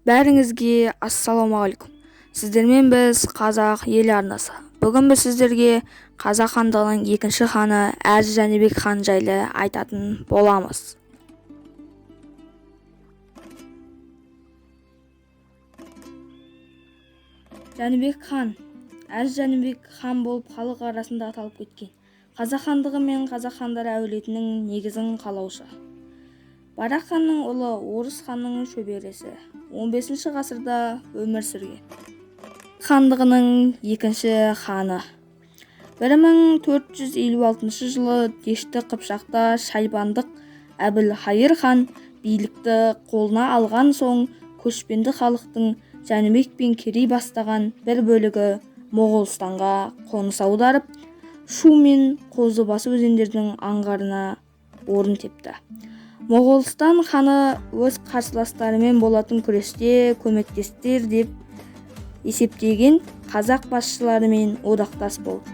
Бәріңізге ассалаумағалейкум. Сіздермен біз Қазақ ел арнасы. Бүгін біз сіздерге Қазақ хандығының екінші ханы Әз Жәнібек хан жайлы айтатын боламыз. Жәнібек хан Әз Жәнібек хан болып халық арасында аталып кеткен. Қазақ хандығы мен қазақ хандары әулетінің негізін қалаушы. Барақ ханның ұлы, Орыс ханның шөбересі. 15 ғасырда өмір сүрген. Хандығының екінші ханы. 1456 жылы Дешті Қыпшақта шайбандық Әбілхайыр хан билікті қолына алған соң көшпенді халықтың Жәнібек пен Керей бастаған бір бөлігі Моғолстанға қоныс аударып, Шу мен Қозыбасы өзендерінің аңғарына орын тепті. Моғолстан ханы өз қарсыластарымен болатын күресте көмектестер деп есептеген қазақ басшыларымен одақтас болды.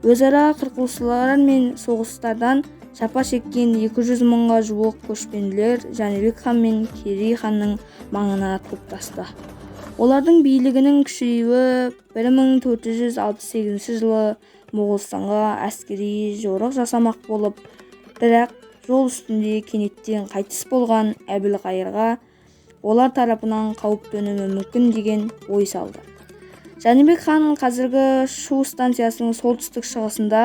Өзара қырқысулар мен соғыстардан жапа шеккен 200 мыңға жуық көшпенділер Жәнібек хан мен Керей ханның маңына топтасты. Олардың билігінің күшеюі 1468 жылы Моғолстанға әскери жорық жасамақ болып, бірақ жол үстінде кенеттен қайтыс болған Әбілқайырға олар тарапынан қауіп төнуі мүмкін деген ой салды. Жәнібек хан қазіргі Шу станциясының солтүстік шығысында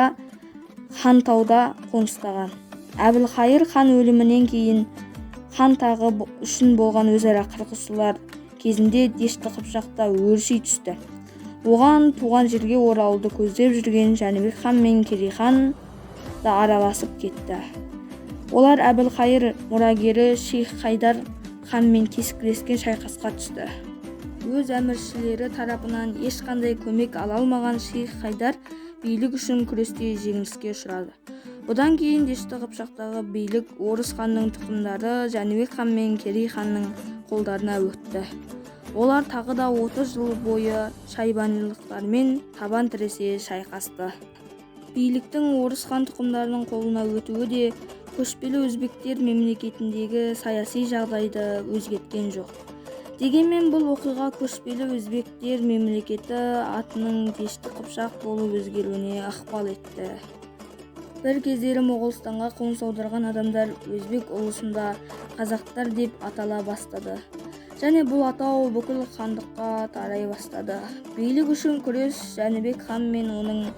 Хантауда қоныстаған. Әбілқайыр хан өлімінен кейін хан тағы үшін болған өзара қырқысулар кезінде Дешті Қыпшақта өрши түсті. Оған туған жерге оралуды көздеп жүрген Жәнібек хан мен Керей хан да араласып кетті. Олар Әбілқайыр мұрагері Шейх Хайдар ханмен кескілескен шайқасқа түсті. Өз әміршілері тарапынан ешқандай көмек ала алмаған Шейх Хайдар билік үшін күресте жеңіліске ұшырады. Бұдан кейін Дешті Қыпшақтағы билік Орыс ханның тұқымдары Жәнібек хан мен Керей ханның қолдарына өтті. Олар тағы да 30 жыл бойы шайбанилықтармен табан тіресе шайқасты. Биліктің Орыс хан тұқымдарының қолына өтуі де көшпелі өзбектер мемлекетіндегі саяси жағдайды өзгерткен жоқ. Дегенмен бұл оқиға көшпелі өзбектер мемлекеті атының Дешті Қыпшақ болып өзгеруіне ықпал етті. Бір кездері Моғолстанға қоныс аударған адамдар өзбек ұлысында қазақтар деп атала бастады. Және бұл атау бүкіл хандыққа тарай бастады. Билік үшін күрес Жәнібек хан мен оның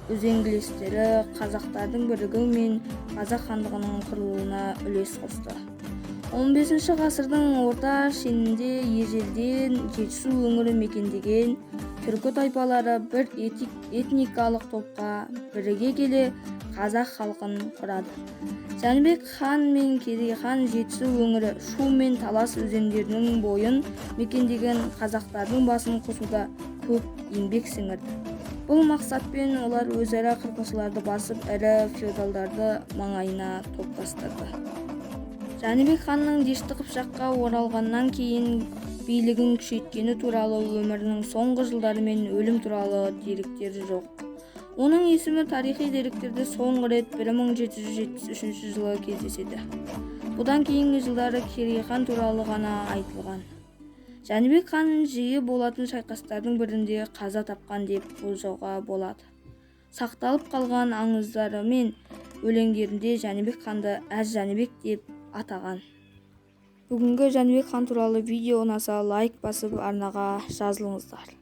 үзеңгілестері қазақтардың бірігуі мен қазақ хандығының құрылуына үлес қосты. 15 ғасырдың орта шенінде ежелден Жетісу өңірі мекендеген түркі тайпалары бір этникалық топқа біріге келе қазақ халқын құрады. Жәнібек хан мен Керей хан Жетісу өңірі Шу мен Талас өзендерінің бойын мекендеген қазақтардың басын қосуда көп еңбек сіңірді. Бұл мақсатпен олар өзара қырқысуларды басып, ірі феодалдарды маңайына топтастырды. Жәнібек ханның Дешті Қыпшаққа оралғаннан кейін билігін күшейткені туралы өмірінің соңғы жылдары мен өлім туралы деректер жоқ. Оның есімі тарихи деректерде соңғы рет 1773 жылы кездеседі. Бұдан кейінгі жылдары Керей хан туралы ғана айтылған. Жәнібек хан жиі болатын шайқастардың бірінде қаза тапқан деп болжауға болады. Сақталып қалған аңыздары мен өлеңдерінде Жәнібек ханды Әз Жәнібек деп атаған. Бүгінгі Жәнібек хан туралы видео ұнаса лайк басып арнаға жазылыңыздар.